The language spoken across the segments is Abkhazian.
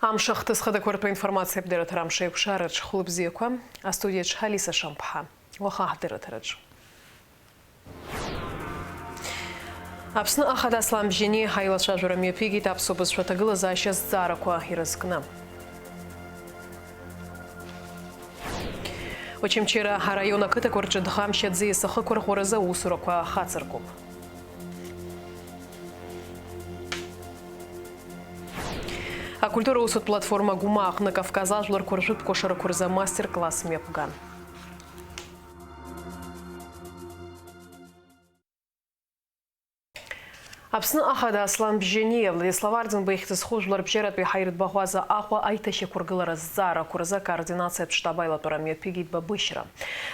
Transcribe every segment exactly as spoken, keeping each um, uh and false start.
Амш ахҭыс хадақәа ртәы информациатә дырраҭара амш еиқәшараҿ хәлыбзиақәа, астудиаҿ Алиса Шамԥҳа. Уаха ҳдырраҭараҿ. Аԥсны Ахада Аслан Бжьаниа аилацәажәара мҩаԥигеит аԥсуа бызшәа аҭагылазаашьа азҵаарақәа ирызкны. Очамчыра араион ақыҭақәа рҿы дӷамшь аӡиас ахықәырӷәӷәаразы аусурақәа хацыркуп. Акультура усутә платформа Гәыма аҟны Кавказ ажәларқәа ржәытә кәашарақәа рзы амастер-класс мҩаԥган. Аԥсны Ахада Аслан Бжьаниа, Владислав Арӡынба ихьӡ зху жәларбжьаратәи ҳаиртә баӷәаза Аҟәа аиҭашьақәыргылара азҵаарақәа рзы акоординациатә штаб аилатәара мҩаԥигеит Бабышьра.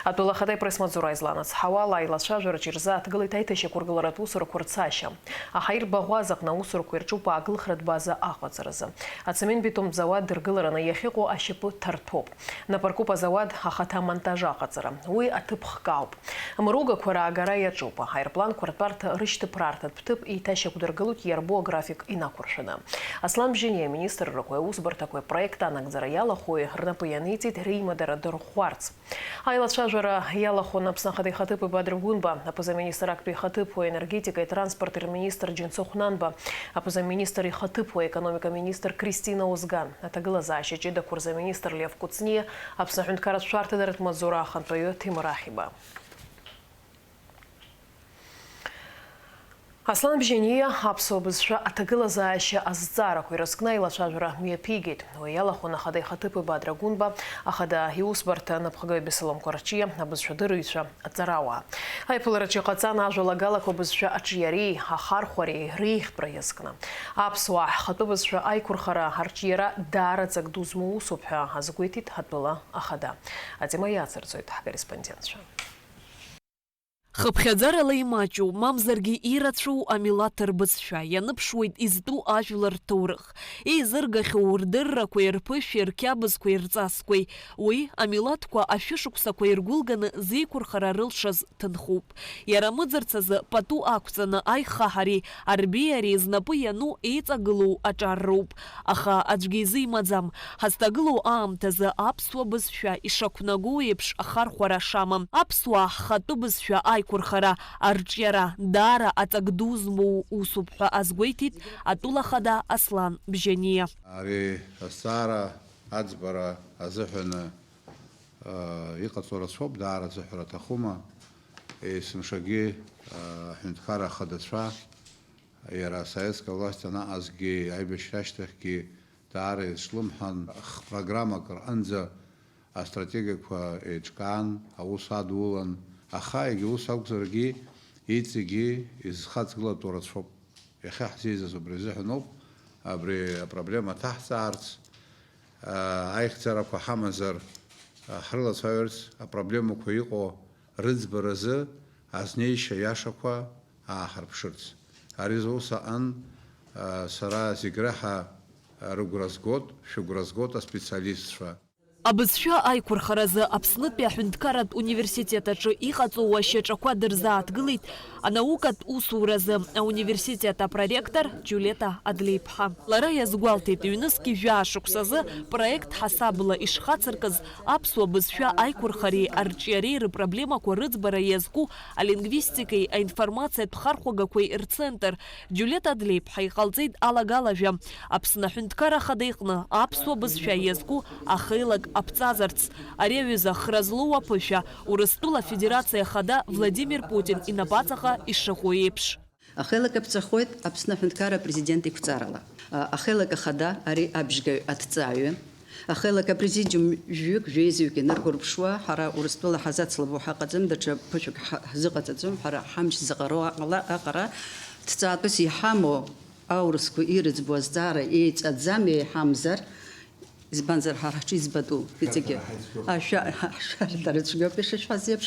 Атәыла ахада ипресс-маҵзура изланацҳауа ала, аилацәажәараҿ ирзааҭгылеит аиҭашьақәыргыларатә усурақәа рцашьа. Аҳаиртә баӷәаза аҟны аусурақәа ирҿуп ааглыхратә база аҟаҵаразы, ацементбетонтә зауад дыргылараны иахьыҟоу ашьапы ҭарҭәоуп. Напаркуп азауад ахаҭа амонтаж аҟаҵара. Уи аҭыԥ хкаауп. Амыругақәа раагара иаҿуп. Аҳаирпланқәа ртәарҭа рышьҭыԥраарҭатә ҭыԥ еиҭашьақәдыргылоит иарбоу аграфик инақәыршәаны. Аслан Бжьаниа аминистррақәеи аусбарҭақәеи апроект анагӡара иалахәуи рнапы ианиҵеит реимадара дырӷәӷәарц. Аилацәажәара иалахәын Аԥсны Ахада ихаҭыԥуаҩ Бадра Гәынба, аԥыза-министр актәи ихаҭыԥуаҩ, аенергетикеи атранспорти рминистр Џьансыхә Нанба, аԥыза-министр ихаҭыԥуаҩ, аекономика министр Кристина Озган, аҭагылазаашьа ҷыдақәа рзы аминистр Лев Кәыҵниа, Аԥсны аҳәынҭқарратә шәарҭадаратә маҵзура ахантәаҩы Ҭемыр Ахиба. Аслан Бжьаниа аԥсуа бызшәа аҭагылазаашьа азҵаарақәа ирызкны аилацәажәара мҩаԥигеит. Уи иалахәын ахада ихаҭыԥуаҩ Бадра Гәынба, ахада иусбарҭа анапхгаҩ Беслан Қәарҷиа, абызшәадырҩцәа, аҵарауаа. Аиԥылараҿы иҟаҵан ажәалагалақәа абызшәа аҿиареи ахархәареи реиӷьтәра иазкны. Аԥсуаа ҳхатәы бызшәа аиқәырхара арҿиара даараӡа ак ду змоу усуп ҳәа азгәеиҭеит атәыла ахада. Атема иацырҵоит ҳкорреспондентцәа. Хыԥхьаӡарала имаҷу, мамзаргьы ирацәоу амилаҭ рбызшәа ианыԥшуеит изтәу ажәлар рҭоурых, еизыргахьоу рдыррақәеи рԥышәеи рқьабзқәеи рҵасқәеи. Уи, амилаҭқәа ашәышықәсақәа иргәылганы зеиқәырхара рылшаз ҭынхуп. Иара амыӡырц азы пату ақәҵаны аихаҳареи арбеиареи знапы иану еиҵагылоу аҿар роуп. Аха аӡәгьы изы имаӡам, ҳазҭагылоу аамҭазы аԥсуа бызшәа ишақәнагоу еиԥш ахархәара шамам, аԥсуаа ҳхатәы бызшәа аиқәырхара, арҿиара даара аҵак ду змоу усуп ҳәа азгәеиҭеит атәыла ахада Аслан Бжьаниа. Ари азҵаара аӡбара азыҳәаны, ыы, иҟаҵо рацәоуп, даара азыҳәара аҭахума, есымшагьы, ыы, аҳәынҭқарра ахадацәа, иара асоветская власть анаҟазгьы, аибашьра ашьҭахьгьы даара изҿлымҳан, х-, программак рҟынӡа астратегиақәа еиҿкаан, аус адулан, аха егьа ус акәзаргьы, иҵегьы изхаҵгылатәу рацәоуп. Иахьа ҳзеизаз убри азыҳәаноуп, абри апроблема ҭаҳҵаарц, аа, аихьӡарақәа ҳамазар, аа, ҳрылацәажәарц, апроблемақәа иҟоу рыӡбаразы азнеишьа иашақәа ааҳарԥшырц. Ари зус аҟан, аа, сара зегь раҳа рыгәра згот, шәыгәра згот аспециалистцәа. Абызшәа аиқәырхаразы Аԥснытәи аҳәынҭқарратә университет аҿы иҟаҵоу ашьаҿақәа дырзааҭгылеит анаукатә усуразы ауниверситет апроректор Џьулиета Адлеиԥҳа. Лара иазгәалҭеит, ҩнызқьи жәаа шықәсазы проект ҳасабла ишхацыркыз аԥсуа бызшәа аиқәырхареи арҿиареи рыпроблемақәа рыӡбара иазку алингвистикеи аинформациатә хархәагақәеи рцентр. Џьулиета Адлеиԥҳа иҟалҵеит алагалажәа. Аԥсны Аҳәынҭқарра Ахада иҟны аԥсуа бызшәа иазку ахеилак аԥҵазарц. Ари аҩыза хра злоу аԥышәа Урыстәыла Афедерациа Ахада Владимир Путин инапаҵаҟа ишыҟоу еиԥш. Ахеилак аԥҵахоит Аԥсны Аҳәынҭқарра Апрезидент иқәҵарала. А, ахеилак ахада, ари абжьгаҩ аҭҵааҩы, ахеилак апрезидиум жәҩык, жәеизаҩык инаргәырԥшуа, ҳара Урыстәыла ҳазацлабуа ҳаҟаӡам, даҽа ԥышәак ҳа-, ҳзыҟаҵаӡом, ҳара ҳамч заҟароу аҟала-, аҟара ҭҵаатәыс иҳамоу аурысқәа ирыӡбо азҵаара еиҵаӡам еиҳамзар, избанзар, ҳара ҳҿы избатәу иҵегьы ашәа-, ашәарҭара цәгьоуп ишышәҳәаз еиԥш,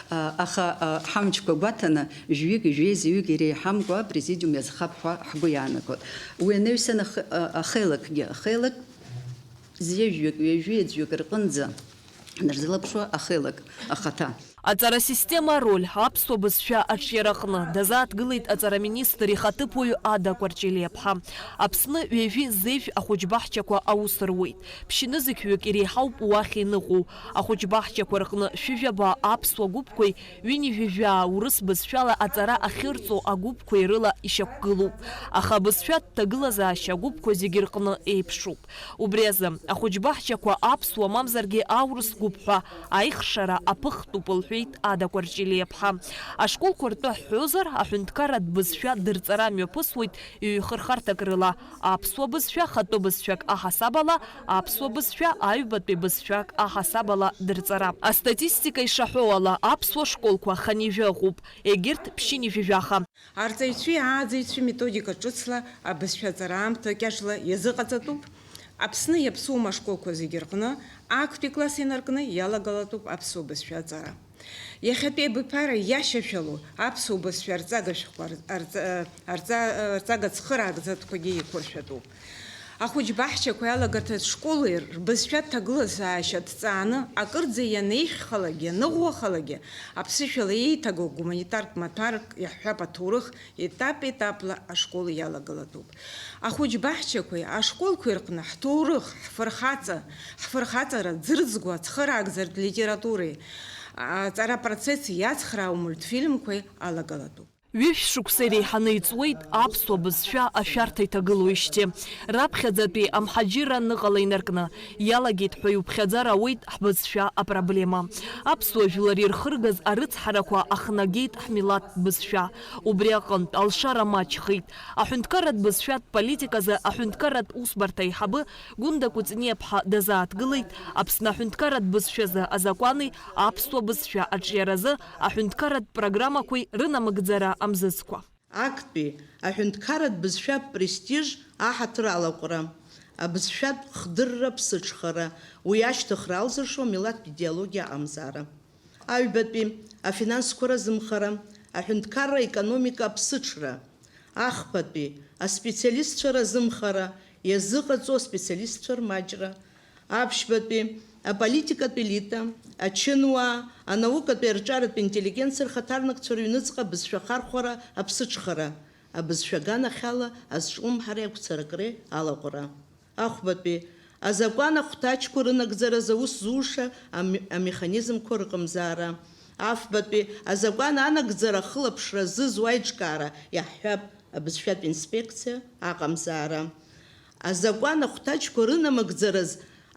а, аха, а, ҳамчқәа гәаҭаны, жәҩык, жәеизаҩык иреиҳамкәа апрезидиум иазхап ҳәа ҳгәы иаанагоит. Уи анаҩсан ах-, а, ахеилакгьы, ахеилак зҩажәҩык, ҩажәи аӡәҩык рҟынӡа ҳнарзылаԥшуа ахеилак ахаҭа. Аҵара система ароль аԥсуа бызшәа аҿиараҟны дазааҭгылеит аҵара министр ихаҭыԥуаҩ Ада Кәарҷелиаԥҳа. Аԥсны ҩажәи зежә ахәыҷбаҳчақәа аус руеит. Ԥшьнызқьҩык иреиҳауп уахь иныҟәоу. Ахәыҷбаҳчақәа рҟны шәыжәаба аԥсуа гәыԥқәеи ҩынҩажәижәаа урыс бызшәала аҵара ахьырҵо агәыԥқәеи рыла ишьақәгылоуп. Аха абызшәа ҭагылазаашьа агәыԥқәа зегьы рҟны еиԥшуп. Убри азы, ахәыҷбаҳчақәа аԥсуа мамзаргьы аурыс гәыԥ ҳәа аихшара аԥыхтәуп, лҳәеит Ада Кәарҷелиаԥҳа. Ашколқәа ртәы ҳҳәозар, аҳәынҭқарратә бызшәа дырҵара мҩаԥысуеит ҩ-хырхарҭак рыла, аԥсуа бызшәа хатәы бызшәак аҳасаб ала, аԥсуа бызшәа аҩбатәи бызшәак аҳасаб ала дырҵара. Астатистика ишаҳәо ала, аԥсуа школқәа хынҩажәа ыҟоуп, егьырҭ ԥшьынҩажәижәаха. Арҵаҩцәеи ааӡаҩцәеи методика ҿыцла абызшәа аҵара аамҭа кьаҿла иазыҟаҵатәуп. Аԥсны иаԥсуам ашколқәа зегьы рҟны актәи класс инаркны иалагалатәуп аԥсуа бызшәа аҵара. Иахьатәи абиԥара иашьашәалоу аԥсуа бызшәа арҵага шәҟәқәа ар-, арҵа-, арҵа-, арҵага цхыраагӡатәқәагьы еиқәыршәатәуп. Ахәыҷбаҳчақәеи алагарҭатә школеи рбызшәа ҭагылазаашьа ҭҵааны акырӡа ианеиӷьхалакгьы, ианыӷәӷәахалакгьы, аԥсышәала еиҭагоу гуманитартә маҭәарк иаҳҳәап аҭоурых, етап-етапла ашкол иалагалатәуп. Ахәыҷбаҳчақәеи ашколқәеи рҟны ҳҭоурых, ҳфырхаҵа, ҳфырхаҵара ӡырӡгәа ацхыраагӡартә литературеи, аҵара процесс иацхраау мультфильмқәеи алагалатәуп. Ҩышә шықәса иреиҳаны иҵуеит аԥсуа бызшәа ашәарҭа иҭагылоижьҭеи. Раԥхьаӡатәи амҳаџьырра аныҟала инаркны, иалагеит ҳәа иуԥхьаӡар ауеит ҳбызшәа апроблема. Аԥсуа жәлар ирхыргаз арыцҳарақәа ахнагеит ҳмилаҭтә бызшәа. Убри аҟынтә алшара маҷхеит. Аҳәынҭқарратә бызшәатә политиказы аҳәынҭқарратә усбарҭа аиҳабы Гәында Кәыҵниаԥҳа дазааҭгылеит Аԥсны аҳәынҭқарратә бызшәазы азакәани аԥсуа бызшәа аҿиаразы аҳәынҭқарратә программақәеи рынамыгӡара амзызқәа. Актәи аҳәынҭқарратә бызшәатә престиж аҳаҭыр алаҟәра, абызшәатә хдырра ԥсыҽхара, уи ашьҭыхра алзыршо амилаҭтә идеологиа аҟамзаара. Аҩбатәи, афинансқәа разымхара, аҳәынҭқарра аекономика аԥсыҽра. Ахԥатәи, аспециалистцәа разымхара, иазыҟаҵоу аспециалистцәа рмаҷра. Аԥшьбатәи, аполитикатә елита, ачынуаа, анаукатәи арҿиаратә интеллигенциа рхаҭарнакцәа рыҩныҵҟа абызшәа ахархәара аԥсыҽхара, абызшәа аганахьала азҿлымҳареи ақәцаракреи алаҟәра. Ахәбатәи, азакәан ахәҭаҷқәа рынагӡаразы аус зуша ами-, амеханизмқәа рыҟамзаара. Афбатәи, азакәан анагӡара ахылаԥшра зызуа аиҿкаара, иаҳҳәап, абызшәатә инспекциа аҟамзаара. Азакәан ахәҭаҷқәа рынамыгӡараз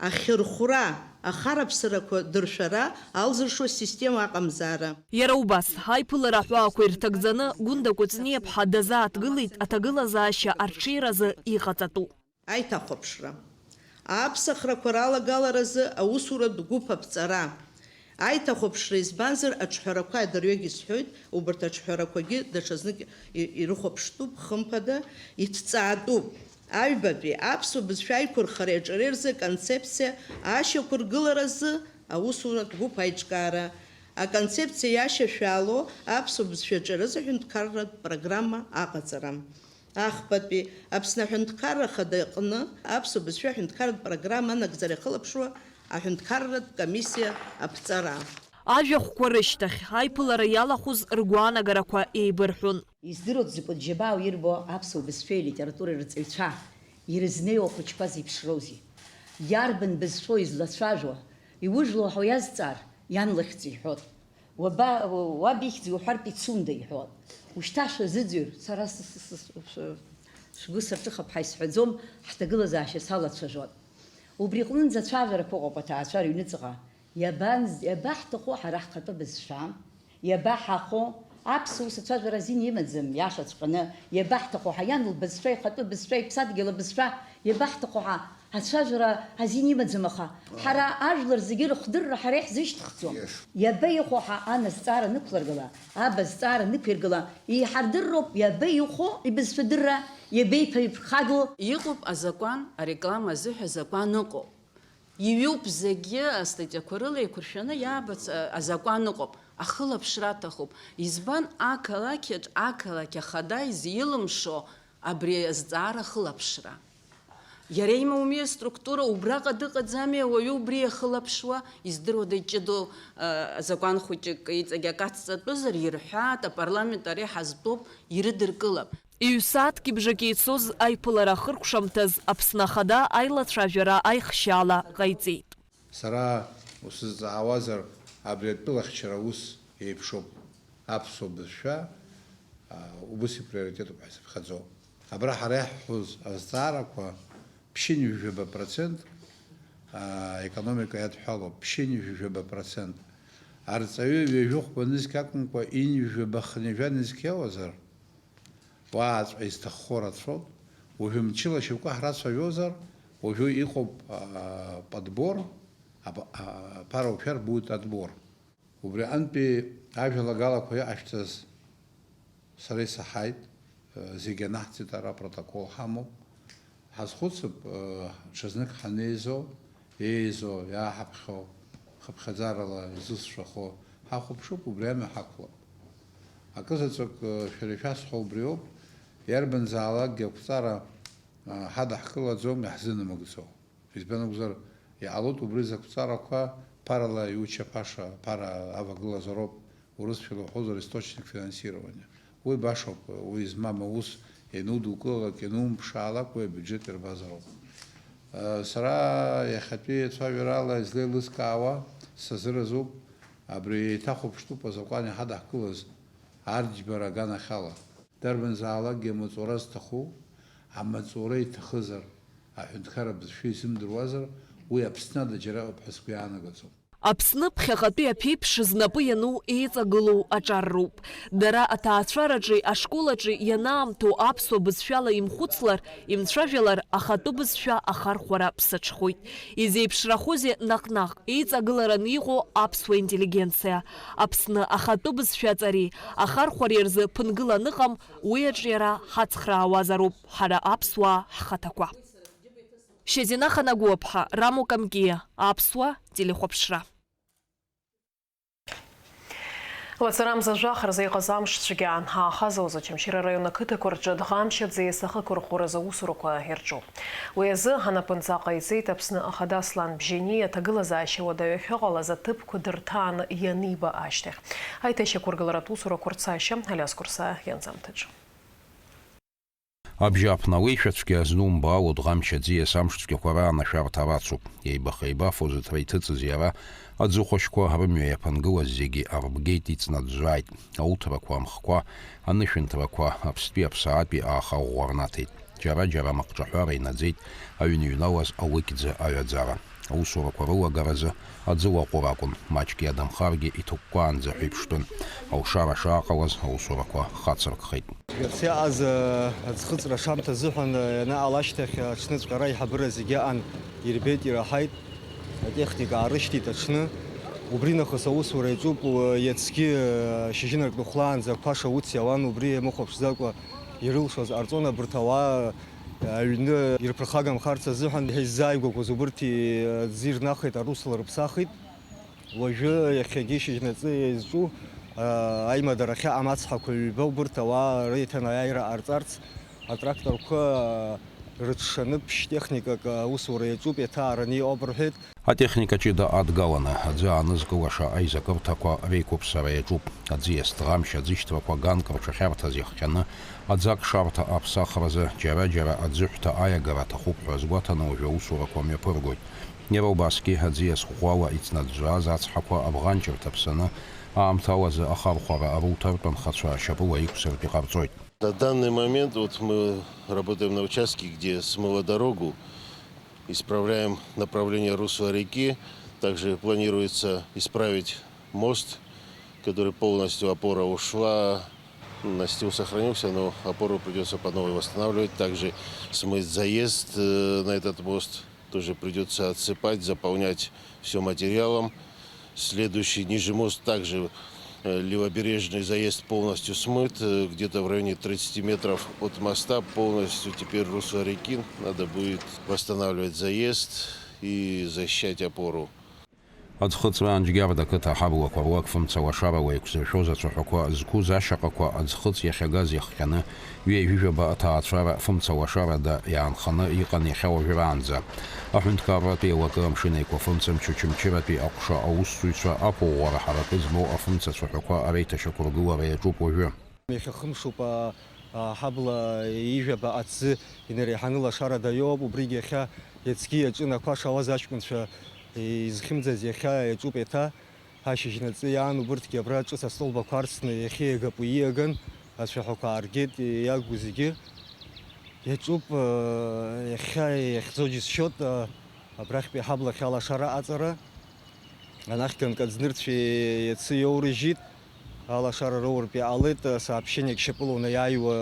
ахьырхәра, ахараԥсарақәа дыршәара алзыршо асистема аҟамзаара. Иара убас, аиԥылара аҳәаақәа ирҭагӡаны Гәында Кәыҵниаԥҳа дазааҭгылеит аҭагылазаашьа арҽеиразы иҟаҵатәу. Аиҭахәаԥшра. Аԥсахрақәа ралагаларазы аусуратә гәыԥ аԥҵара. Аиҭахәаԥшра, избанзар, аҿҳәарақәа адырҩегь исҳәоит, убарҭ аҿҳәарақәагьы даҽазнык и-, ирыхәаԥштәуп, хымԥада, иҭҵаатәуп. Аҩбатәи, аԥсуа бызшәа аиқәырхареи аҿиареи рзы аконцепциа ашьақәыргыларазы аусуратә гәыԥ аиҿкаара. Аконцепциа иашьашәалоу аԥсуа бызшәа аҿиаразы аҳәынҭқарратә программа аҟаҵара. Ахԥатәи, Аԥсны аҳәынҭқарра Ахада аҟны аԥсуа бызшәа аҳәынҭқарратә программа анагӡара иахылаԥшуа аҳәынҭқарратә комиссиа аԥҵара. Ажәахәқәа рышьҭахь, аиԥылара иалахәыз ргәаанагарақәа еибырҳәон. Издыруа дзакәытә џьабаау ирбо аԥсуа бызшәеи алитературеи рҵаҩцәа, ирызнеиуа ахәыҷқәа зеиԥшроузеи? Иарбан бызшәоу излацәажәо? Иужәлоу ҳәа уиазҵаар, иан лыхьӡ иҳәот. Уаба-, уаб ихьӡ уҳәартә ицунда иҳәот. Ушьҭа шәазыӡырҩ, сара с-, с-, с-, шә-, шәгәы сырҿыхап ҳәа исҳәаӡом, ҳҭагылазаашьа салацәажәот. Убри аҟнынӡа ацәажәарақәа ыҟоуп аҭаацәа рыҩныҵҟа. Иабанз-, иабаҳҭаху ҳара ҳхатәы бызшәа? Иабаҳахәо? Аԥсуа ус ацәажәара азин имаӡам, иашаҵәҟьаны. Иабаҳҭаху ҳәа иан лбызшәа, ихатәы бызшәа, иԥсадгьыл абызшәа, иабаҳҭаху ҳәа ацәажәара азин имаӡам, аха ҳара ажәлар зегьы рыхдырра ҳара иаҳзышьҭыхӡом. Иаша. Иабаихәо ҳәа аназҵаара нықәларгала, абазҵаара нықәиргала, иҳардырроуп иабаихәо ибызшәадырра, иабеиԥырхагоу. Иҟоуп азакәан, ареклама азыҳәа азакәан ыҟоуп. Иҩуп зегьы, астатиақәа рыла еиқәыршәаны иаабац, а, азакәан ыҟоуп, ахылаԥшра аҭахуп. Избан, ақалақьаҿ ақалақь ахада изилымшо абри азҵаара ахылаԥшра? Иара имоуми аструктура, убраҟа дыҟаӡами ауаҩы убри иахылаԥшуа? Издыруада, иҷыдоу, э, азакәан хәыҷык иҵегь акы ацҵатәызар, ирҳәаат, апарламент ари ҳазтәоуп, ирыдыркылап. Ҩ-сааҭки бжаки ицоз аиԥылара ахыркәшамҭаз Аԥсны Ахада аилацәажәара аихшьаала ҟаиҵеит. Сара усызҵаауазар, абри атәылахьчара ус еиԥшуп. Аԥсуа бызшәа, а, убыс иприоритетуп ҳәа исыԥхьаӡо. Абра ҳара иаҳҳәоз азҵаарақәа ԥшьынҩажәаба процент, а, економика иадҳәалоуп, ԥшьынҩажәаба процент. Арҵаҩы ҩажәи хәба нызқь акәымкәа, ҩынҩажәаба хынҩажәа нызқь иауазар, уааҵәҟьа изҭаххо рацәоуп. Уажәы мчыла шьоукы ҳрацәажәозар, уажәы иҟоуп, а, подбор, а, а, параушәар будет отбор. Убри аҟынтәи ажәалагалақәа иҟашәҵаз сара исаҳаит, зегьы анаҳҵеит, ара апротокол ҳамоуп. Ҳазхәыцып, ҽазнык ҳанеизо, еизо, иааҳаԥхьо, хыԥхьаӡарала изылшәахо ҳахәаԥшып, убри амҩа ҳақәлап. Акызаҵәык, шәара ишәасҳәо убриоуп, иарбанзаалакгьы ақәҵара ҳадаҳкылаӡом, иаҳзынамыгӡо. Избан акәзар, иҟалоит убри зықәҵарақәа ԥарала иучаԥаша, ԥара авагылазароуп, урысшәала уҳәозар, источник финансирования. Уи башоуп, уи змам аус ианудукылалак, ианумԥшаалак, уи абиуџьет ирбазароуп. Сара иахьатәи ацәажәарала излеилыскаауа, сазыразуп, абри еиҭахәаԥштәуп азакәан иҳадаҳкылаз арџьбара аганахьала. Дарбанзаалакгьы амаҵура зҭаху, амаҵура иҭахызар, аҳәынҭқарра бызшәа изымдыруазар, уи Аԥсны ада џьара ыҟоуп ҳәа сгәы иаанагаӡом. Аԥсны ԥхьаҟатәи аԥеиԥш знапы иану еиҵагылоу аҿар роуп. Дара аҭаацәараҿи ашколаҿи ианаамҭоу аԥсуа бызшәала имхәыцлар, имцәажәалар, ахатәы бызшәа ахархәара ԥсаҽхоит. Изеиԥшрахозеи наҟ-наҟ еиҵагылараны иҟоу аԥсуа интеллигенциа? Аԥсны ахатәы бызшәа аҵареи ахархәареи рзы ԥынгыла аныҟам, уи аҿиара ҳацхраауазароуп ҳара аԥсуаа ҳхаҭақәа. Шьазина Ханагәаԥҳа, Рамо Камкиа, Аԥсуа телехәаԥшра. Лацарамза жәаха рзы иҟаз амш цәгьан. Аахаза Очамчыра араион ақыҭақәа рҿы Дӷамшь аӡиас ахықәырӷәӷәаразы аусурақәа ирҿуп. Уи азы анапынҵа ҟаиҵеит Аԥсны Ахада Аслан Бжьаниа аҭагылазаашьа уадаҩы ахьыҟалаз аҭыԥқәа дырҭааны ианиба ашьҭахь. Аиҭашьақәыргыларатә усурақәа рцашьа Алиас Курсаа ианҵамҭаҿы. Абжьааԥны ауеишәа цәгьа знумбаало Дӷамшь аӡиас амш цәгьақәа раан ашәарҭа рацуп. Еибаха-еибафо зыҭра иҭыҵыз иара, аӡыхәашьқәа рымҩа иаԥынгылаз зегьы арбгеит, иҵнаӡәӡәааит. Ауҭрақәа, амхқәа, анышәынҭрақәа, аԥстәи аԥсаатәи ааха ӷәӷәа рнаҭеит. Џьара-џьара амахҿаҳәара инаӡеит, аҩны иҩналаз алықьӡа аҩаӡара. Аусурақәа рылагаразы аӡы лаҟәыр акәын, маҷк иадамхаргьы иҭыкәкәаанӡа ҳәа иԥштәын. Алшара шааҟалаз аусурақәа хацыркхеит. Иацы иааз, э, аӡхыҵра ашамҭа азыҳәан, э, ианаҟала ашьҭахь, э, аҽныҵәҟьа ара аиҳабыра зегьы аан ирбеит, ираҳаит, атехника аарышьҭит аҽны. Убри нахыс аусура иаҿуп, э, иацгьы, э, шьыжьынратәны хәлаанӡа ақәа шауц иауан, убри иамыхәаԥшӡакәа ирылшоз ҟарҵон. Абарҭ ауаа, э, аҩны ирԥырхагамхарц азыҳәан ҳиззааигәақәоз убырҭ, э, аӡы ирнахит, арусла рыԥсахит. Уажәы иахьагьы шьыжьнаҵы еизҿу, аа, аимадара ахьыҟам ацҳақәа ҩба убырҭ ауаа реиҭанеиааира ҟарҵарц атракторқәа, аа, рыҽшаны ԥшь-техникак аусура иаҿуп, иаҭаараны иҟоуп рҳәеит. Атехника ҷыда адгаланы, аӡы аанызкылаша аизакырҭақәа реиқәыԥсара иаҿуп. Аӡиас Дӷамшь аӡышьҭрақәа ганк рҽахьарҭаз иахҟьаны, аӡы акшарҭа аԥсахразы џьара-џьара аӡыҳәҭа аиагара аҭахуп ҳәа азгәаҭаны уажәы аусурақәа мҩаԥыргоит. Иара убасгьы аӡиас ӷәӷәала иҵнаӡәӡәааз ацҳақәа абӷанҷырҭа ԥсаны, аамҭалазы ахархәара аруҭартә анхацәа ашьапыла иқәсыртә иҟарҵоит. На данный момент вот мы работаем на участке, где смыло дорогу, исправляем направление русла реки. Также планируется исправить мост, который полностью опора ушла. Настил сохранился, но опору придётся по новой восстанавливать. Также смыть заезд, э, на этот мост. Тоже придётся отсыпать, заполнять всё материалом. Следующий ниже мост также, э, левобережный заезд полностью смыт, э, где-то в районе тридцати метров от моста полностью теперь русло реки. Надо будет восстанавливать заезд и защищать опору. Аӡхыҵра Анџьгьарда ақыҭа аҳаблақәа руак фымца лашарала еиқәзыршәоз ацәаҳәақәа зқәыз ашьаҟақәа аӡхыҵ иахьагаз иахҟьаны, ҩеижәижәаба аҭаацәара фымца лашарада иаанханы иҟан иахьа уажәраанӡа. Аҳәынҭқарратә еилакы Амшын Еиқәа фымца Мчы Очамчыратәи аҟәша аусзуҩцәа ақәыӷәӷәара ҳаракы змоу афымца ацәаҳәақәа реиҭашьақәыргылара иаҿуп уажәы. Иахьа хымшуп, а, а, ҳабла ижәаба аҭӡы инареиҳаны лашарада иоуп, убригь иахьа иацгьы иаҿын ақәа шауаз аҷкәынцәа изхьымӡаз иахьа иаҿуп еиҭа. Ашьыжьнаҵы иаан убырҭгьы абра ҿыц астолбақәа арсны иахьа иагап уи ииаган, ацәаҳәақәа ааргеит, иагу зегьы иаҿуп, а, иахьа иахьӡо џьысшьоит, а, абрахьтәи ҳабла ахьалашара аҵара. Анахь ганкаӡнырцәи иацы иоурыжьит, алашара роуртә иҟалеит, сообщениак шьапыла унаиааиуа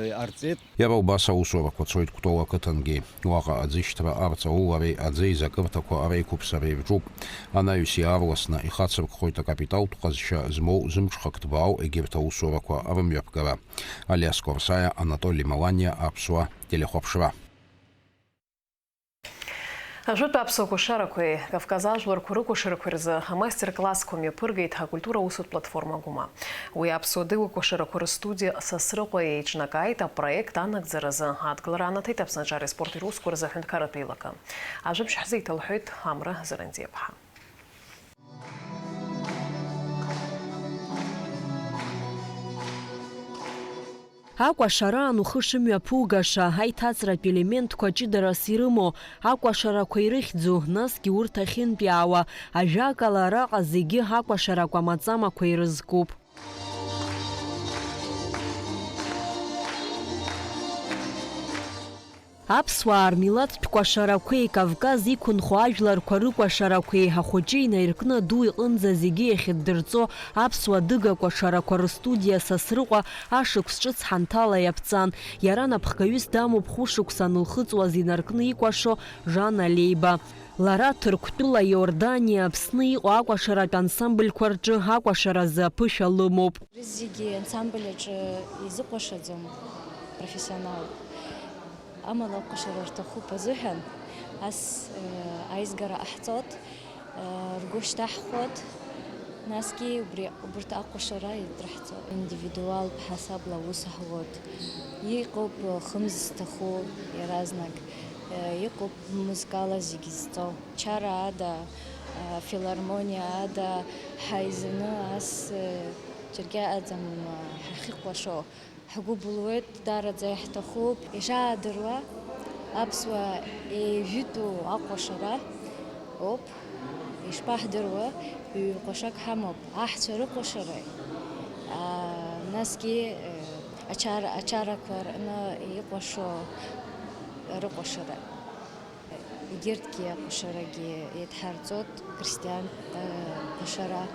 иҟарҵеит. Иара убас аусурақәа цоит Кәтол ақыҭангьы. Уаҟа аӡышьҭра арҵаулареи аӡеизакырҭақәа реиқәыԥсареи рҿуп. Анаҩс иаарласны ихацыркхоит акапиталтә ҟазшьа змоу зымҽхак ҭбаау егьырҭ аусурақәа рымҩаԥгара. Алиас Корсаиа, Анатоли Маланиа, Аԥсуа телехәаԥшра. Ажәытә аԥсуа кәашарақәеи Кавказ ажәларқәа рыкәашарақәеи рзы амастер-классқәа мҩаԥыргеит акультура аусутә платформа Гәыма. Уи аԥсуа дыҩуа кәашарақәа рыстудиа Сасрыҟәа еиҿнакааит апроект анагӡаразы адгылара анаҭеит Аԥсны аҿареи аспорти русқәа рзы аҳәынҭқарратә еилакы. Ажәабжь ҳзеиҭалҳәоит Амра Зарандиаԥҳа. Акәашараан ухы шымҩаԥугаша, аиҭаҵратә елементқәа ҷыдарас ирымоу, акәашарақәа ирыхьӡу, насгьы урҭ ахьынтәиаауа, ажәакала, араҟа зегьы акәашарақәа маҵамақәа ирызкуп. Аԥсуаа рмилаҭтә кәашарақәеи Кавказ иқәынхо ажәларқәа рыкәашарақәеи ахәыҷы инаиркны аду иҟынӡа зегьы иахьыддырҵо аԥсуа дыга кәашарақәа рыстудиа Сасрыҟәа ашықәс ҿыц ҳанҭала иаԥҵан. Иара напхгаҩыс дамоуп хәышықәса анылхыҵуаз инаркны икәашо Жан Алеиба. Лара Ҭырқәтәыла, Иорданиа, Аԥсны иҟоу акәашаратә ансамбльқәа рҿы акәашаразы аԥышәа лымоуп. Зегьы ансамбль аҿы изыкәашаӡом профессионал. Амала акәашара рҭахуп азыҳәан, ас, э, аизгара ҟаҳҵоит, э, ргәы шьҭаҳхуеит, насгьы убри, убарҭ акәашара ирыдраҳҵоит. Индивидуалтә ҳасабла аус ҳуеит. Иҟоуп, э, хымз зҭаху иаразнак, э, иҟоуп музыкала зегь зҵоу. Чара ада, э, филармониа ада ҳаизаны ас, э, џьаргьы аӡам, э, ҳахьыкәашо. Ҳгәы былуеит, даараӡа иаҳҭахуп. Ишаадыруа, аԥсуаа еижәытәу акәашара ауп. Ишԥаҳдыруа, ҩ-кәашак ҳамоуп, аҳцәа рыкәашареи, аа, насгьы, э, ачара-, ачарақәа рҟны икәашо рыкәашара. Егьырҭгьы акәашарагьы еидҳарҵоит, христиан, э, кәашара, э,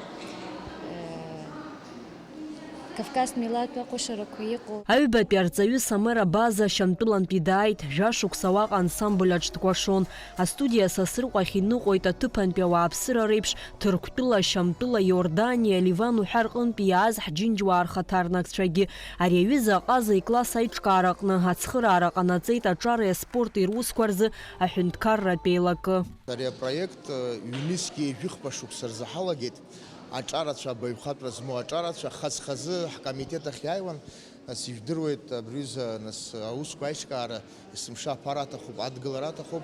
Кавказтә милаҭтә акәашарақәа иҟоу. Аҩбатәи арҵаҩы Самыр Абаза Шьамтәылантәи дааит, жәашықәса уаҟа ансамбль аҿ дкәашон. Астудиа Сасрыҟәа ахь иныҟәоит аҭыԥантәи ауааԥсыра реиԥш, Ҭырқәтәыла, Шьамтәыла, Иорданиа, Ливан уҳәа рҟынтәи иааз ҳџьынџьуаа рхаҭарнакцәагьы. Ари аҩыза аҟаза икласс аиҿкаараҟны ацхыраара ҟанаҵеит аҿареи аспорти русқәа рзы аҳәынҭқарратә еилакы. Ари апроект, э, ҩнызқьи жәыхԥа шықәса рзы ҳалагеит. Аҿарацәа, абаҩхатәра змоу аҿарацәа хаз-хазы ҳкомитет ахь иааиуан, нас ижәдыруеит, абри аҩыза, нас, аусқәа аиҿкаара есымша аԥара аҭахуп, адгылара аҭахуп,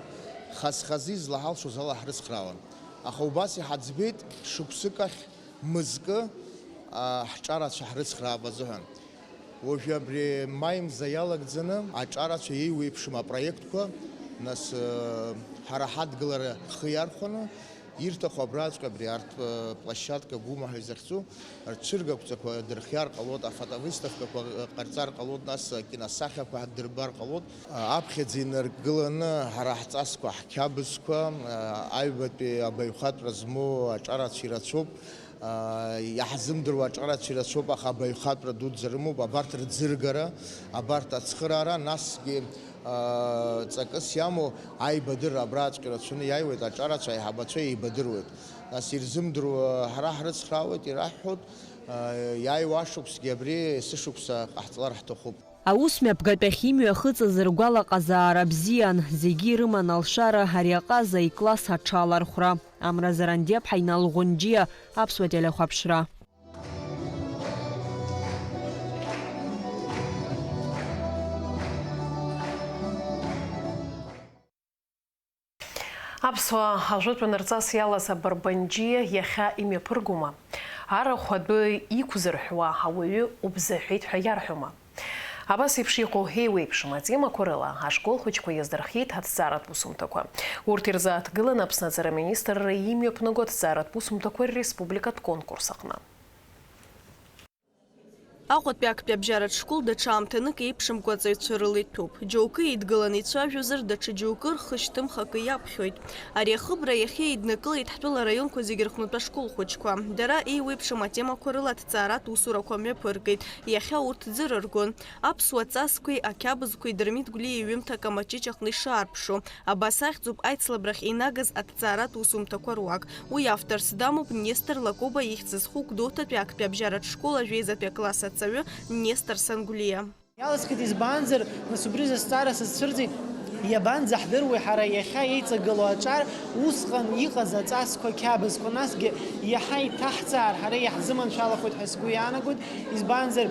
хаз-хазы излаҳалшоз ала ҳрыцхраауан. Аха убас иҳаӡбеит, шықәсык ахь мызкы, а, ҳҿарацәа ҳрыцхраап азыҳәан. Уажәы абри маи мза иалагӡаны аҿарацәа еиуеиԥшым апроектқәа, нас, э, ҳара ҳадгылара ҳхы иархәаны, ирҭаху абраҵәҟьа абри арҭ, э, площадка Гәыма ҳәа изыхьӡу рцәыргақәҵақәа дырхиар ҟалоит, афотовыставкақәа, э, ҟарҵар ҟалоит, нас, э, киносахьақәа ҳдырбар ҟалоит. Э, аԥхьаӡа инаргыланы ҳара ҳҵасқәа, ҳқьабзқәа, э, аҩбатәи абаҩхатәра змоу аҿарацәа ирацәоуп. Иаҳзымдыруа аҿарацәа ирацәоуп, аха абаҩхатәра дуӡӡа рымоуп. Абарҭ рӡыргара, абарҭ ацхыраара, насгьы, ҵакыс иамоу аибадырра абраҵәҟьа ирацәаны иааиуеит, аҿарацәа аиҳабацәа еибадыруеит. Нас ирзымдыруа ҳара ҳрыцхраауеит, ираҳҳәоит, иааиуа ашықәсгьы абри есышықәса ҟаҳҵалар ҳҭахуп. Аус мҩаԥгатәахь имҩахыҵыз ргәалаҟазаара бзиан, зегьы ирыман алшара ари аҟаза икласс аҽалархәра. Амра Зарандиаԥҳа, Инал Ӷәынџьиа, Аԥсуа телехәаԥшра. Аԥсуаа ажәытәан рҵас иалаз абарбанџьиа иахьа имҩаԥыргома? Арахә адәы иқәзырҳәуа ауаҩы убзаҳәеит ҳәа иарҳәома? Абас еиԥш иҟоу еиуеиԥшым атемақәа рыла ашкол хәыҷқәа иаздырхиеит аҭҵааратә усумҭақәа. Урҭ ирзааҭгылан Аԥсны аҵара аминистрра имҩаԥнаго аҭҵааратә усумҭақәа рреспубликатә конкурс аҟны. Аҟәатәи актәи абжьаратә школ даҽа аамҭанык еиԥшымкәа аҵаҩцәа рыла иҭәуп. Џьоукы еидгыланы ицәажәозар, даҽа џьоукы рхы шьҭымхакы иаԥхьоит. Ари ахыбра иахьа еиднакылеит ҳтәыла араионқәа зегьы рҟнытә ашкол хәыҷқәа. Дара еиуеиԥшым атемақәа рыла аҭҵааратә усурақәа мҩаԥыргеит. Иахьа урҭ ӡырыргон. Аԥсуа ҵасқәеи ақьабзқәеи Дырмит Гәлиа иҩымҭа Камаҷыҷ аҟны ишаарԥшу. Абас ахьӡуп аицлабрахь инагаз аҭҵааратә усумҭақәа руак. Уи авторс дамоуп Нестор Лакоба ихьӡ зху Гәдоуҭатәи актәи абжьаратә школ ажәеизатәи акласс аҵаҩы Нестор Сангәлиа. Иаласхит, избанзар, нас убри зызҵаара сызцәырҵит, иабанӡаҳдыруеи ҳара иахьа еиҵагылоу аҿар, усҟан иҟаз аҵасқәа, қьабзқәа, насгьы иаҳа иҭаҳҵаар, ҳара иаҳзыманшәалахоит ҳәа сгәы иаанагоит, избанзар,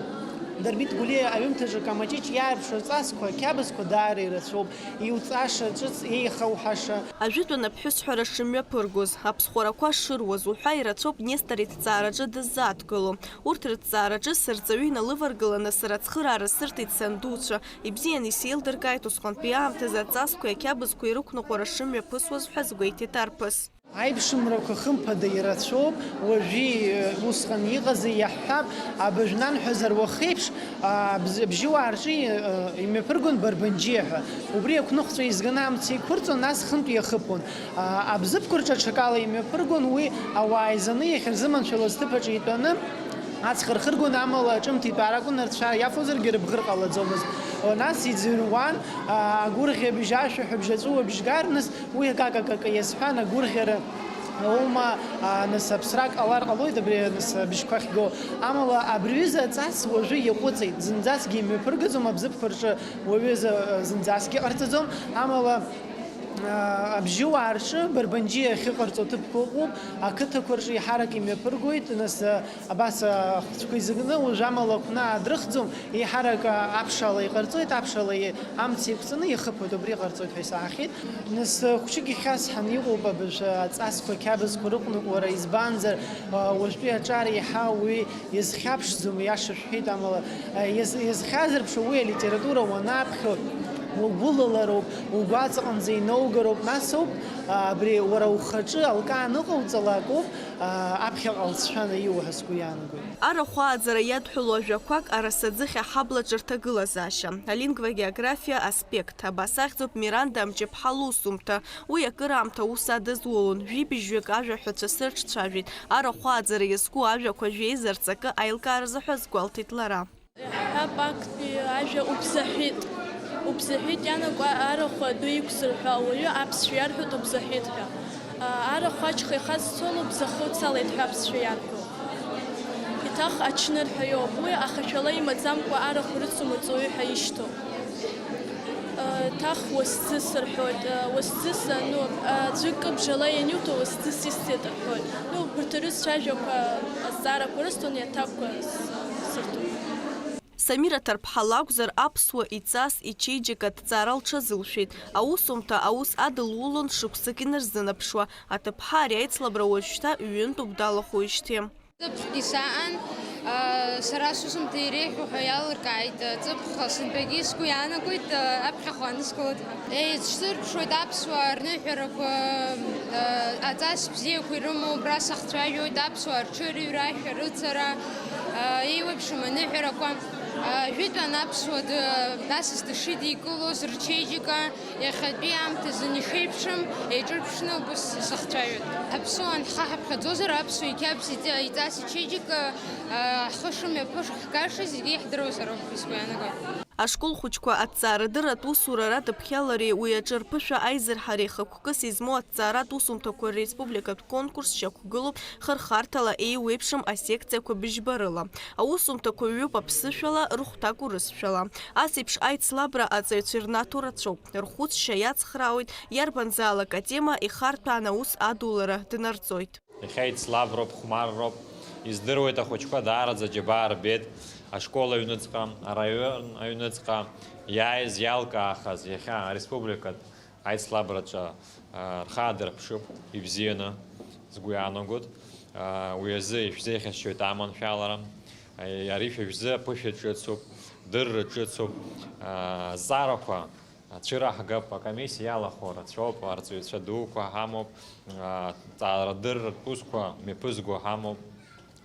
Дырмит Гәлиа аҩымҭаҿы Камаҷыҷ иаарԥшу аҵасқәа, қьабзқәа даара ирацәоуп. Иуҵаша ҿыц еихауҳәаша. Ажәытәан аԥҳәысҳәара шымҩаԥыргоз, аԥсхәарақәа шыруаз уҳәа ирацәоуп Нестор иҭҵаараҿы дыззааҭгыло. Урҭ рыҭҵаараҿы сырҵаҩы иналываргыланы сара ацхыраара сырҭеит сандуцәа. Ибзианы исеилдыркааит усҟантәи аамҭазы аҵасқәеи ақьабзқәеи рықәныҟәара шымҩаԥысуаз ҳәа згәеиҭеит арԥыс. Аиԥшымрақәа хымԥада ирацәоуп, уажәи, э, усҟан иҟази иаҳҳәап, абыржә нанҳәазар уахеиԥш, а, абз-, абжьыуаа рҿы, э, имҩаԥыргон Барбанџьиа ҳәа. Убри ақәныхәҵәа еизганы амца еиқәырҵон, нас хынтә иахыԥон. А, абзыԥқәа рҿы аҽакала имҩаԥыргон, уи ауаа еизаны иахьырзыманшәалаз ҭыԥ аҿы итәаны ацха рхыргон, амала ҿымҭ итәар акәын, рцәа иафозаргьы рыбӷыр ҟалаӡомызт. Нас иӡырҩуан, а, агәырӷьабжь, ашәаҳәабжь, аҵәыуабжь гар, нас Уи акака-кака иазҳәан, агәырӷьара аума, а, нас аԥсра ҟалар ҟалоит, абри, нас, абжьқәа ахьго. Амала абри ҩыза аҵас уажәы иаҟәыҵит, зынӡаскгьы имҩаԥыргаӡом, абзыԥқәа рҿы уаҩы за-, зынӡаскгьы ҟарҵаӡом. Амала, а, абжьыуаа рҿы Барбанџьиа ахьыҟарҵо ҭыԥқәа ыҟоуп, ақыҭақәа рҿы еиҳарак имҩаԥыргоит, нас, а, Абас ахәцәқәа изакны уажә амала акәны дрыхӡом, еиҳарак аԥшаала иҟарҵоит, аԥшаала и-, амца еиқәҵаны ихыԥоит, убри ҟарҵоит ҳәа исаҳахьеит. Нас хәыҷык ихьасҳан иҟоуп абыржәы аҵасқәа, ақьабзқәа рыҟәныҟәара, избанзар, а, уажәтәи аҿар еиҳа уи иазхьаԥшӡом, иаша шәҳәеит, амала, а, иаз-, иазхьазырԥшуа уи алитература уанаԥхьо, угәылалароуп, угәаҵаҟынӡа иноугароуп, нас ауп, а, абри уара ухаҿы алкаа аныҟауҵалак ауп, а, аԥхьаҟа алҵшәа анаиуа ҳәа сгәы иаанагоит. Арахә ааӡара иадҳәалоу ажәақәак арасаӡыхь аҳабла ҿырҭагылазаашьа, алингвагеографиа аспект, абас ахьӡуп Миранда Амҷыԥҳа лусумҭа. Уи акыраамҭа аус адызулон, жәибжьҩык ажәаҳәацәа сырҿцәажәеит, арахә ааӡара иазку ажәақәа жәеиза рҵакы аилкааразы ҳәа азгәалҭеит лара. Иаҳҳәап, актәи ажәа убзаҳәит. Убзаҳәит ианаго арахә адәы иқәзырҳәо ауаҩы аԥсшәа иарҳәоит убзаҳәит ҳәа. Арахә ачха ихазцо лыбзахы цалеит ҳәа аԥсшәа иарҳәо. Еиҭах ачныр ҳәа иоуп. Уи ахашәала имаӡамкәа арахә рыцу маҵуҩы ҳәа ишьҭоуп. Еиҭах уасӡыс рҳәоит. Уасӡыс, ну, аӡәы кыбжала ианиуҭо уасӡыс исҭеит рҳәоит. Ну, убарҭ рызцәажәақәа, азҵаарақәа рысҭон, иаҭакқәа с-, сырҭон. Самира Ҭарԥҳа лакәзар, аԥсуа иҵас ичеиџьыка аҭҵаара лҽазылшәеит. Аусумҭа аус адылулон шықәсык инарзынаԥшуа. Аҭыԥҳа ари аицлабра уажәшьҭа ҩынтәуп далахәыжьҭеи. Ҵыԥхгьы саан, сара сусумҭа иреиӷьу ҳәа иалыркааит. Ҵыԥх сынтәагьы сгәы иаанагоит, аԥхьахә анысгылоит ҳәа. Еицсырԥшуеит аԥсуаа рныҳәарақәа, аҵас бзиақәа ирымоу, убра сахцәажәоит аԥсуаа рҽырыҩра, ашәарыцара, еиуеиԥшым аныҳәарақәа. Жәытәан аԥсуа д-, асас дышидикылоз рчеиџьыка, иахьатәи аамҭазын ишеиԥшым еиҿырԥшны убас сахцәажәоит. Аԥсуаа анҳхаҳаԥхьаӡозар, аԥсуа иқьабз иҵ-, иҵас ичеиџьыка, ҳхы шымҩаԥырхгаша зегьы иаҳдыруазароуп ҳәа сгәы иаанагоит. Ашкол хәыҷқәа аҭҵаарадырратә усура радыԥхьалареи уи аҿы рԥышәа аизырҳареи хықәкыс измоу аҭҵааратә усумҭақәа ререспубликатә конкурс шьақәгылоуп хырхарҭала еиуеиԥшым асекциақәа быжьбарыла. Аусумҭақәа ҩуп аԥсышәала, рыхәҭак урысшәала. Ас еиԥш аицлабра аҵаҩцәа ирнаҭо рацәоуп. Рхәыцшьа иацхраауеит иарбанзаалак атема ихарҭәаан аус адулара днарҵоит. Иахьа еицлаброуп, хәмарроуп. Издыруеит, ахәыҷқәа даараӡа џьабаа рбеит ашкол аҩныҵҟа, араион аҩныҵҟа иааиз, иалкаахаз иахьа ареспубликатә аицлабраҿы, а, рхы аадырԥшып ибзианы, сгәы иаанагоит. А, уи азы ишәзеиӷьасшьоит аманшәалара. А, ари шәа шәзы аԥышәа ҿыцуп, дырра ҿыцуп. А, азҵаарақәа ацәыраҳгап, акомиссиа иалахәу рацәоуп, арҵаҩцәа дуқәа ҳамоуп, а, ҵаарадырратә усқәа мҩаԥызго ҳамоуп.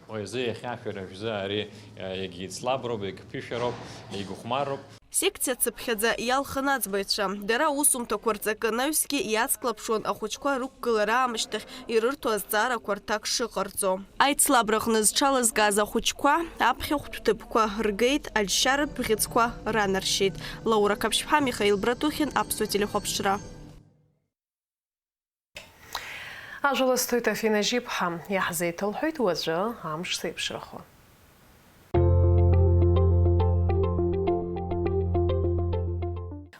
Уи азы иахьа шәара шәзы ари, а, иагьицлаброуп, иагьԥышәароуп, иагьыхәмарроуп. Секциа цыԥхьаӡа иалхын аӡбаҩцәа. Дара аусумҭақәа рҵакы анаҩсгьы иацклаԥшуан ахәыҷқәа рықәгылара аамышьҭахь ирырҭо азҵаарақәа рҭак шыҟарҵо. Аицлабраҟны зҽалазкааз ахәыҷқәа аԥхьахәтә ҭыԥқәа ргеит, аџьшьаратә бӷьыцқәа ранаршьеит. Лаура Қаԥшьԥҳа, Михаил Братухин, Аԥсуа телехәаԥшра. Ажәа ласҭоит Афина Жьиԥҳа, иаҳзеиҭалҳәоит уаҵәы амш зеиԥшрахо.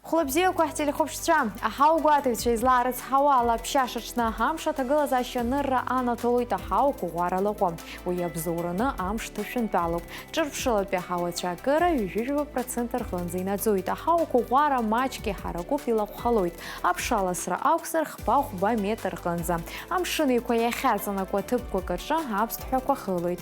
Хәлабзиақәа ҳтелехәаԥшцәа, аҳауагәаҭаҩцәа излаарыцҳауа ала, ԥшьаша ҽны амш аҭагылазаашьа анырра анаҭалоит аҳауа қәыӷәӷәара лаҟәы. Уи абзоураны амш ҭышәынтәалоуп. Ҿырԥшылатәи аҳауацәа акыра ҩажәижәаба процент рҟынӡа инаӡоит. Аҳауа қәыӷәӷәара маҷк иҳаракуп, илаҟәҳалоит. Аԥшаласра акәзар, хԥа-хәба метр рҟынӡа. Амшын еиқәа иахьаҵанакуа ҭыԥқәак рҿы аԥсҭҳәақәа хылоит.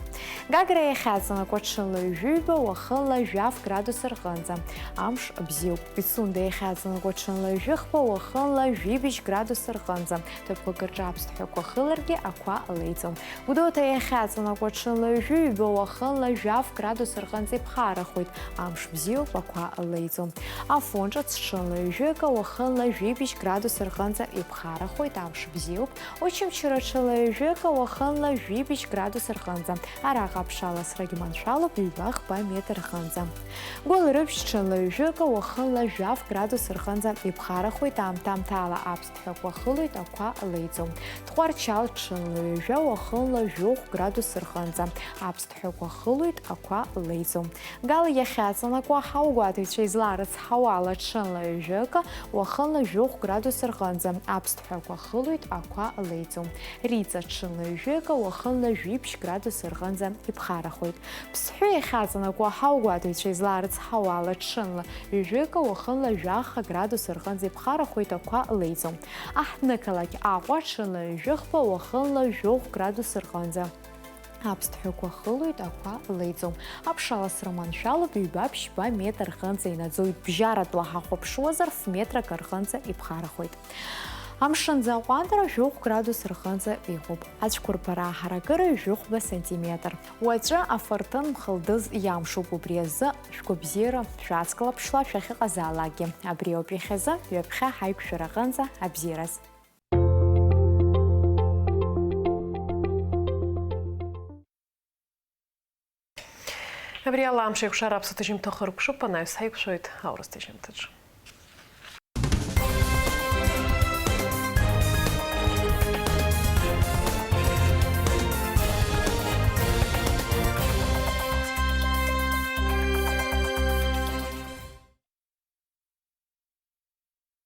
Гагра иахьаҵанакуа ҽынла ҩажәи ҩба, уахынла жәаф градус рҟынӡа. Амш бзиоуп. Пицунда иахьаҵанакуа ҽынла ҩажәи хԥа, уахынла жәибжь градус рҟынӡа. Ҭыԥқәак рҿы аԥсҭҳәақәа хыларгьы ақәа леиӡом. Гәдоуҭа иахьаҵанакуа ҽынла ҩажәи ҩба, уахынла жәаф градус рҟынӡа иԥхарахоит. Амш бзиоуп, ақәа леиӡом. Афон ҿыц ҽынла ҩажәи акы, уахынла жәибжь градус рҟынӡа иԥхарахоит. Амш бзиоуп. Очамчыра ҽынла ҩажәи акы, уахынла жәибжь градус рҟынӡа. Араҟа аԥшаласрагьы маншәалоуп ҩба-хԥа метр рҟынӡа. Гәылрыԥшь ҽынла ҩажәи акы, уахынла жәаф градус рҟынӡа иԥхарахоит, аамҭа-аамҭала аԥсҭҳәақәа хылоит, ақәа леиӡом. Тҟәарчал ҽынла ҩажәа, уахынла жәохә градус рҟынӡа аԥсҭҳәақәа хылоит, ақәа леиӡом. Гал иахьаҵанакуа аҳауагәаҭаҩцәа излаарыцҳауа ала ҽынла ҩажәи акы, уахынла жәохә градус рҟынӡа аԥсҭҳәақәа хылоит, ақәа леиӡом. Риҵа ҽынла ҩажәи акы, уахынла жәибжь градус рҟынӡа иԥхарахоит. Ԥсҳәы иахьаҵанакуа аҳауагәаҭаҩцәа излаарыцҳауа ала ҽынла ҩажәи акы, уахынла жәаха градус рҟынӡа иԥхарахоит, ақәа леиӡом. Аҳҭнықалақь Аҟәа ҽынла ҩажәи хԥа, уахынла жәохә градус рҟынӡа аԥсҭҳәақәа хылоит, ақәа леиӡом. Аԥшаласра маншәалоуп, ҩба-ԥшьба метр рҟынӡа инаӡоит, бжьаратәла ҳахәаԥшуазар, ф-метрак рҟынӡа иԥхарахоит. Амшынӡы аҟәандара жәохә градус рҟынӡа иҟоуп. Ацәқәырԥара аҳаракыра жәохәба сантиметр. Уаҵәы афырҭын мхылдыз иамшуп, убри азы шәгәабзиара шәацклаԥшла шәахьыҟазаалакгьы. Абри ауп иахьазы, ҩаԥхьа ҳаиқәшәара аҟынӡа абзиараз. Абри ала амш еиқәшара аԥсуа ҭыжьымҭа хыркәшоуп, анаҩс ҳаиқәшәоит аурыс ҭыжьымҭаҿы.